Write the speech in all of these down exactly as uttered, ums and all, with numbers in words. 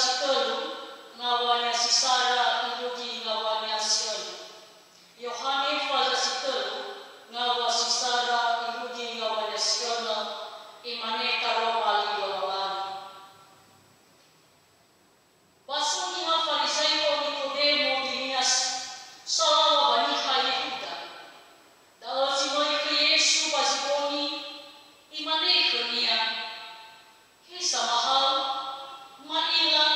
si tölu, ngawua-Nia si sara irugi ngawua-Nia si önö. Yohane faza si tölu, ngawua si sara irugi ngawua-Nia si önö, imane taroma li Lowalangi. Ba so niha Farizai'o Nikodemo dinia s-, salaŵa ba niha Yehuda. Da'ö zi möi khö Yesu ba zi bongi, imane khönia, "He Samahau, ma'ila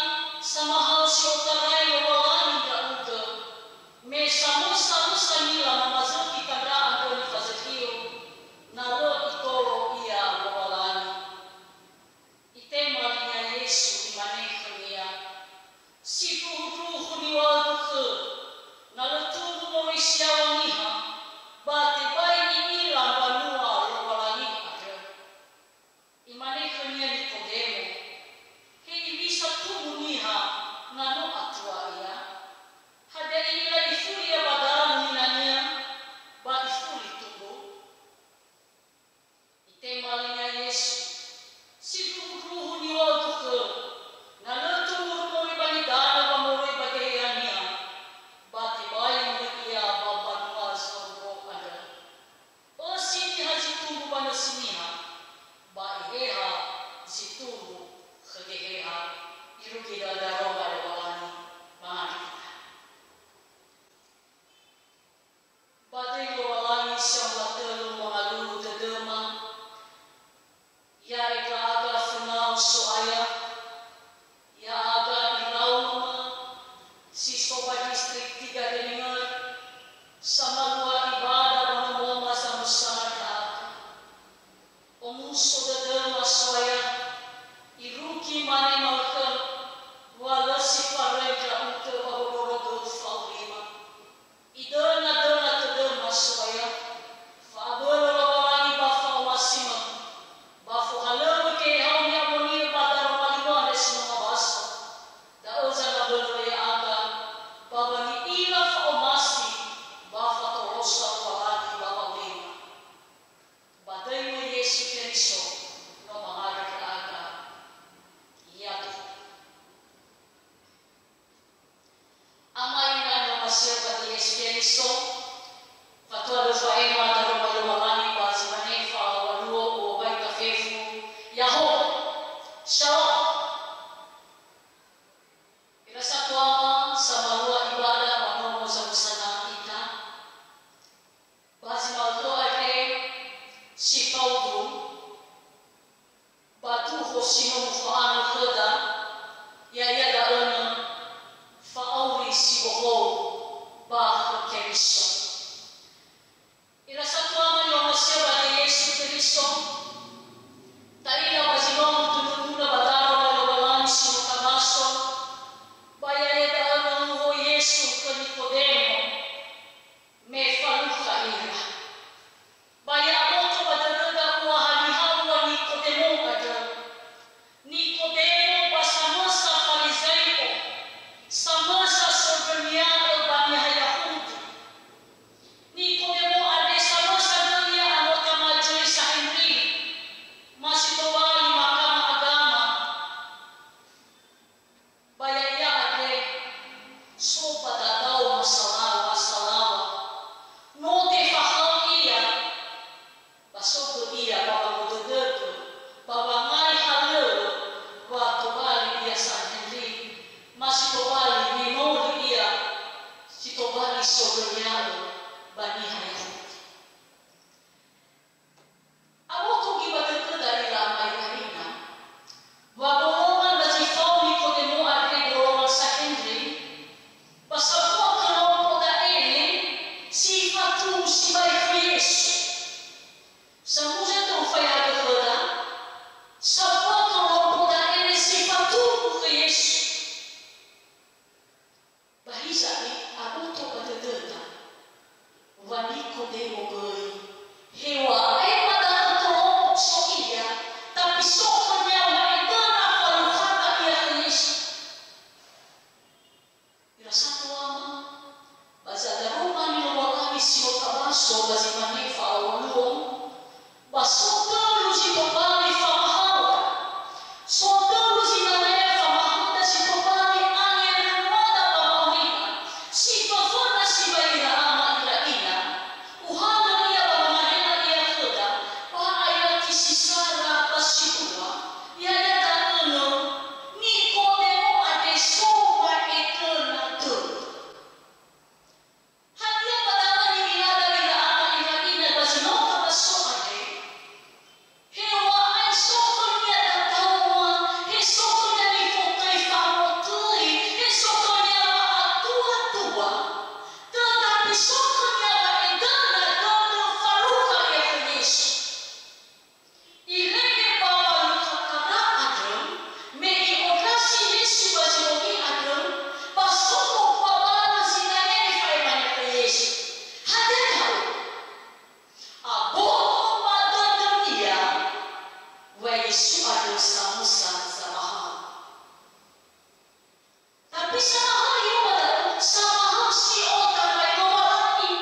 Samahali ba da'ö, samahali si otarai Lowalangi.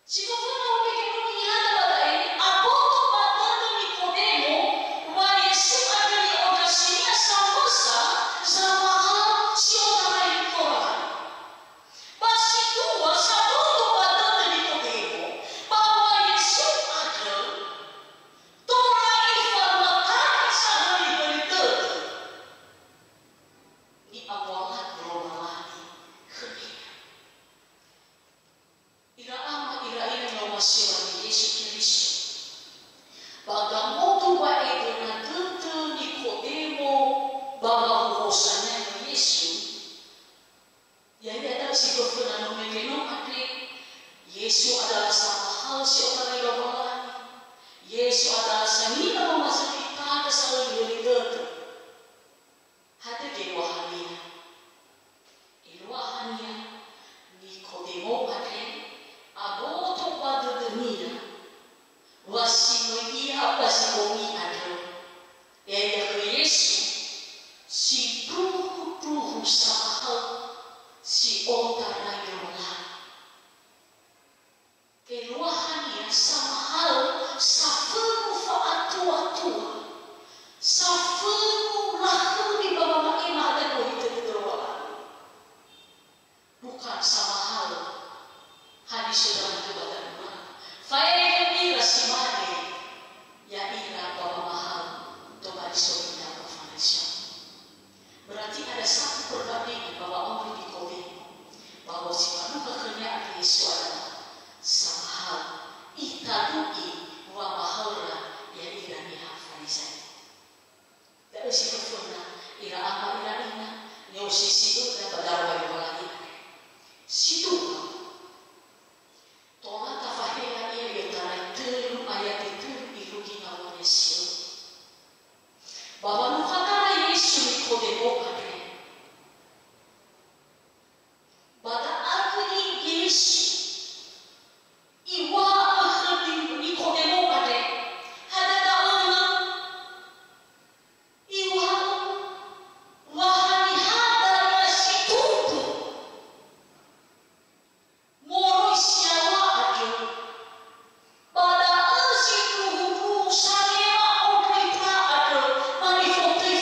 Si fofona wamege no ihada ba da'e, aboto ba dödö Nikodemo, wa Yesu andrö ni'ondrasinia samösa zamahali si otarai Lowalangi. Ba si dua, saboto ba dödö Nikodemo, ba wa Yesu andrö, tola ifa'umatagi sahölihöli dödö ni'abuanganö Lowalangi khönia. Ira ama, ira ina ni'omasi'ö Yesu Keriso. Ba gamoto wa'edöna dödö Nikodemo ba wa'ohosania Yesu, ya'ia da'ö si föföna no mege no andre, Yesu adalah samahali si otarai Lowalangi. Yesu adalah sangila wamazökhi tandra sahölihöli dödö. Hadia geluahania? Eluahania, Nikodemo andre aboto ba dödönia wa si möi ia ba zi bongi andrö, ya'ia khö Yesu, sindruhundruhu samahali si otarai Lowalangi. Eluahania samahali safönu fa'atuatua, safönu lahöli ba wama'ema hadia gohitö dödö Lowalangi. Bukan samahali hadia so da'ö ba da'ö. Faehe ira si mane ya'ira ba wamahali tobali so ira ba Farizai'o. Berarti ada satu perbandingan bahwa orang Nikodemo, bahwa si faduka khönia andrö Yesu adalah samahali, itadu'i wamahali ya'ira niha Farizai'o. Da'ö si föföna, ira ama, ira ina, ni'osisi'öda ba darua Lowalangi andre. Si dua, tola tafahela ia i'otarai tölu ayati tölu irugi ngawua Yesu. Ba wanukha tara Yesu Nikodemo andre. Ba da'ö göi Yesu iŵa'ö khö Nikodemo andre, hadia da'ö? Iŵa'ö, wa haniha dania si tumbu moroi si yaŵa andrö. Ba da'ö sindruhundruhu sanema ondröita andrö ba nifotöi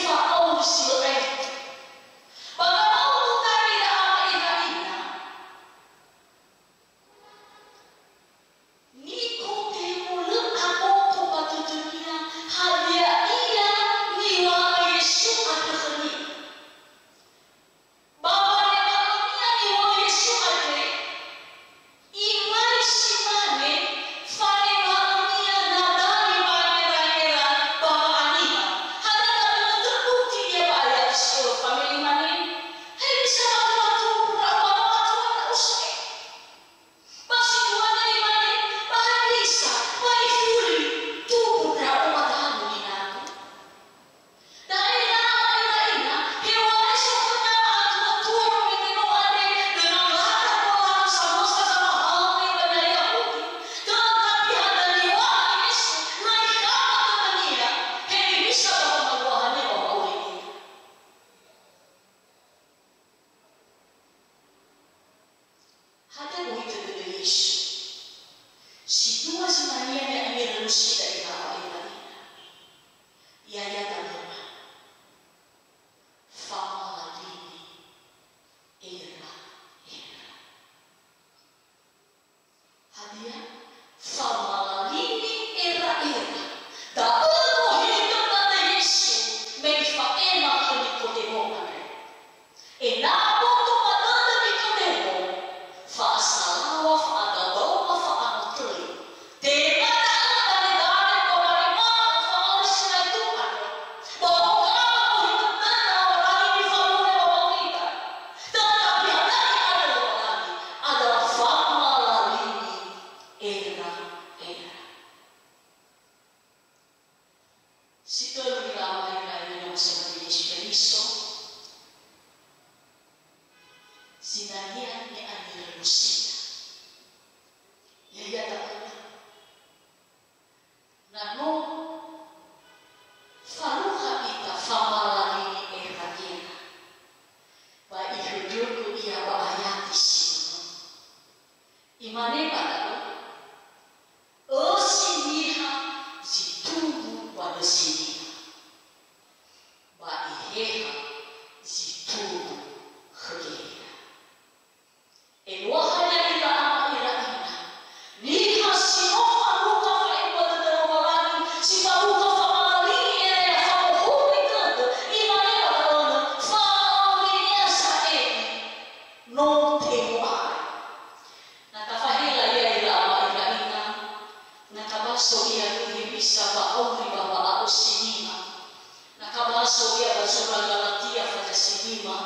So ia ba zura Galatia faza si lima.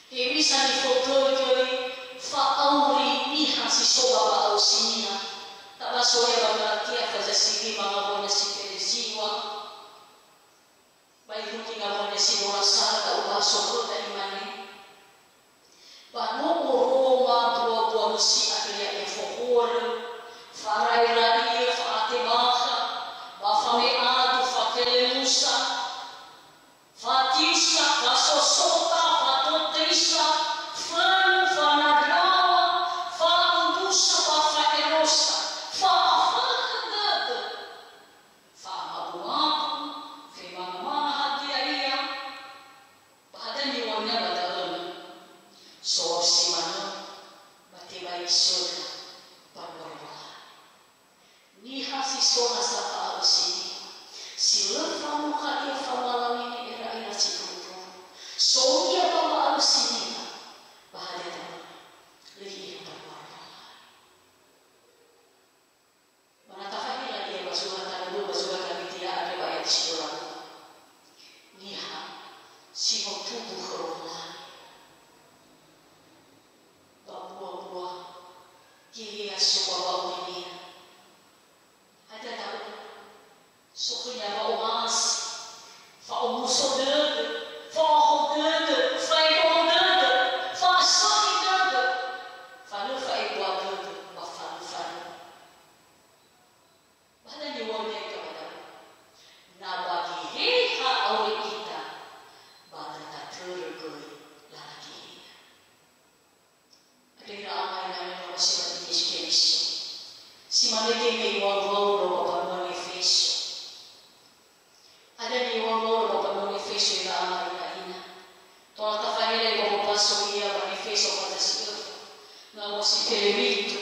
Hewisa nifotöi fa'auri niha si so ba wa'aösinia, tabaso ia ba Galatia faza si lima ngawöna si feleziwa, ba irugi ngawöna si bola sara da'uba sokhöda imane, ba no oroma mbua-mbua mösi andrö ya'ia fohorö, faraeraia, fa'atebakha, ba fame'adu, fakelemusa, fatiusa, fasosota, fatotöisa, fönu, fanandrawa, fa'umbusa, ba fa'erosa, fa'afökhö dödö, fa'amabu-mabu, femanga-manga hadia ia, ba hadia niŵa'önia ba da'ö? So si manö, ba tebai isökha ba luar Lowalangi. Niha si so nasa fa'aösinia, si lö fanukha ia famalawini era'era si turu-turu. So ia ba wa'aösinia, ba hadia da'ö? Lö i'ila ba luar Lowalangi. Ba na tafahela ia ba zura tanö bö'ö ba zura Galatia andrö ba ayat si dua. Niha si no tumbu khö Lowalangi. Ba mbua-mbua geheha so ba wa'aurinia. Hadia da'ö? So khönia wa'omasi, fa'omuso dödö, fa'ohou dödö, fa'ebolo dödö, fa'asökhi dödö, fa lö fa'ebua dödö, ba fa lö faröi. Ba hadia niŵa'önia ita ba da'ö? Na ba geheha awö ita, ba da tatörö göi lala geheha. Andrö ira ama ira ni'omasi'ö ba Yesu Keriso. Si mane geme iŵa'ö Waulo ba mbanua Nefeso. Hadia niŵa'ö Waulo ba mbanua Nefeso ira ama ira ina? Tola tafahela ia ba wombaso ia ba Nefeso faza si öfa, ngawua si felewitu.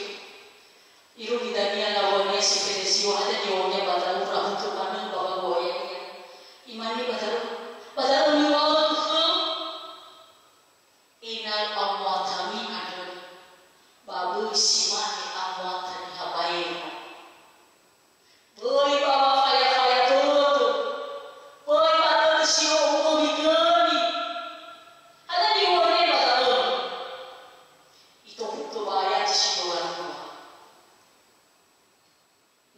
Irugi dania ngawuania si feleziwa, hadia niŵa'önia ba da'ö? Rahugö manö ba wango'oya ia. Imane ba da'ö, "Ba da'ö niŵa'ögu khöu, ena'ö amuatami andrö, ba böi si mane amuata niha baero. Böi ba wafaya-faya dödö, böi ba dödö si lö ohugö migöni." Hadia niŵa'önia ba da'ö? Itohugö ba ayat si dua.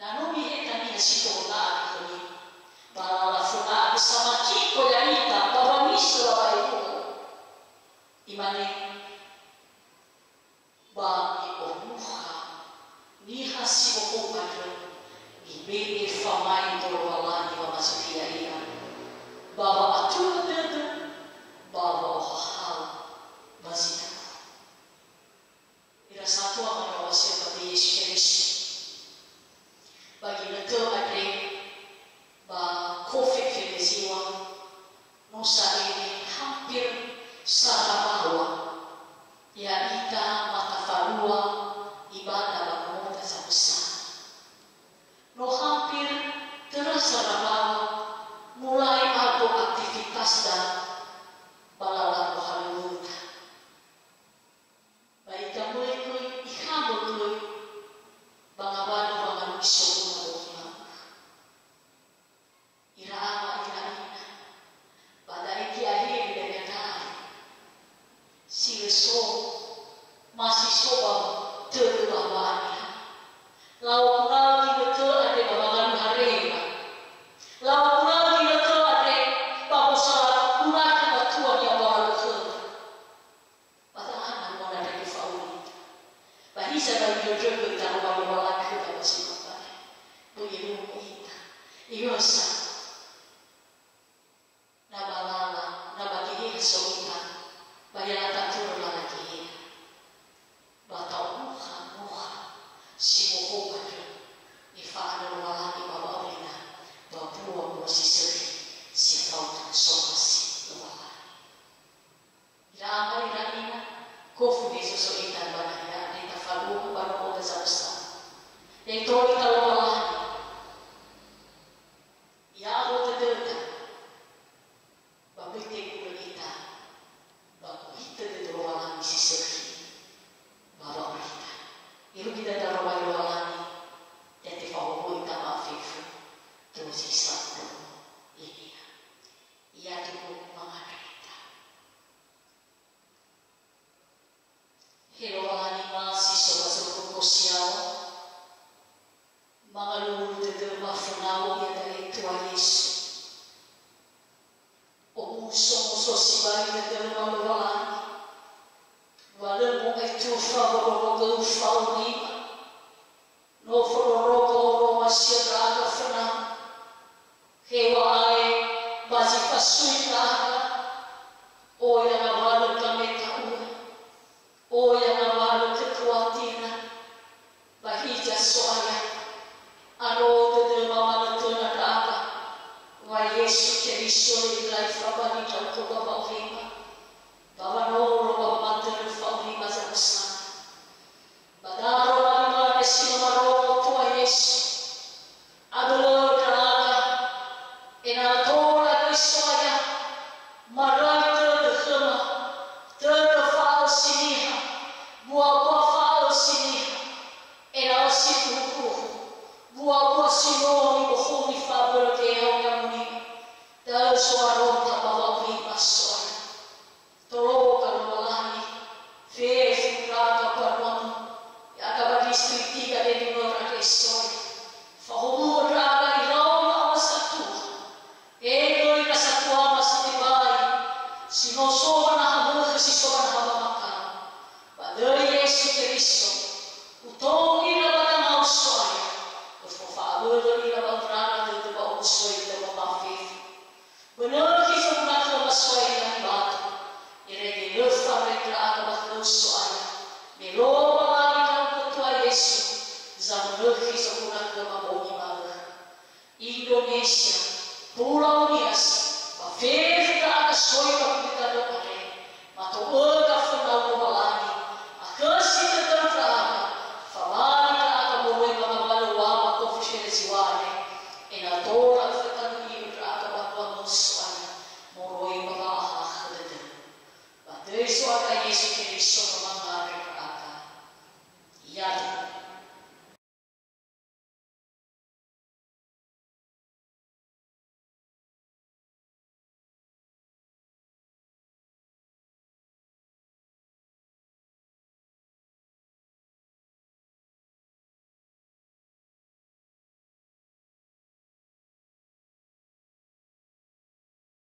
Na no mihe'eta niha si tohona'ö khömi, ba lala föna'a samakiko ya'ita ba wamisö ba ebunö. Imane, ba mi'onukha niha si bohou andrö, mibe'e famaedo Lowalangi wamazökhi ya'ia, ba wa'atulö dödö, ba wa'ohahau ba zi turu. Ira satua manö wa'omasi'ö ba Yesu Keriso. Ba ginötö andre ba kofe feleziwa, no sa'ae hampir sara mbaŵa ya'ita matafalua ibada ba nomota samösa. No hampir töra sara mbaŵa mulai ado aktivitasda ba lala gohalöŵöda. Ba igamöi göi, ihamö göi ba ngawalö wangalui soguna bogi ma'ökhö. Ira ama, ira ina, ba da'e giahewe dania dawe. Si lö so, So sibai dödöma Lowalangi, wa lö mu'aitufa wondrorogö fao niha. No fondrorogö oromasi'ö ndra'aga föna. Heŵa'ae ba zi fasui ndra'aga, oya ngawalö gameta'ua, oya ngawalö ketuatina, ba hiza So'aya, alo dödöma manötöna ndra'aga, wa Yesu Keriso lö irai fabali ndra'ugö ba wa'aurima, ba wanolo ba wamatörö fa'aurima zamösana. Ba daro lamane si no marongo Tua Yesu, abölö ndra'aga, ena'ö tola göi So'aya, maröi tödö khöma, tödö fa'aösi niha, buabua fa'aösi niha, ena'ö sindruhundruhu, buabua si no nibohou nifabölö Geheha Ni'amoni'ö, da'ö zo'arota ba wa'aurima So'aya. Toloka Lowalangi, fefu ndra'aga mbanua-Mu, ya'aga ba distrikti Gadeni Nora Gesoi. Fahowu'ö ndra'aga iraono Ama Satua. Ena'ö ira satuama si tebai, si no so ba naha mökhö, si so ba naha wamakao. Ba döi Yesu Keriso, utou ira ba dangau So'aya, öfofa'abölö ira ba ndra'aga dödö ba omusoi'ö ba fefu. Bönökhi zoguna khöma So'aya nibato, irege lö faröi ndra'aga ba khöu So'aya, me Lowalangi ndra'ugö Tua Yesu, zamönökhi zoguna khöma bongi ma'ökhö. Indonesia, Pulau Nias, ba fefu ndra'aga soi ba gulidanö andre, mato öga fönau Lowalangi, akhösi tödöu ndra'aga, fabali ndra'aga moroi ba ngawalö wama kofi feleziware, ena'ö tola öfötanu'i'ö ndra'aga ba dua muso ana moroi ba wa'ahakhö dödöu. Ba döi Zo'aya Yesu Keriso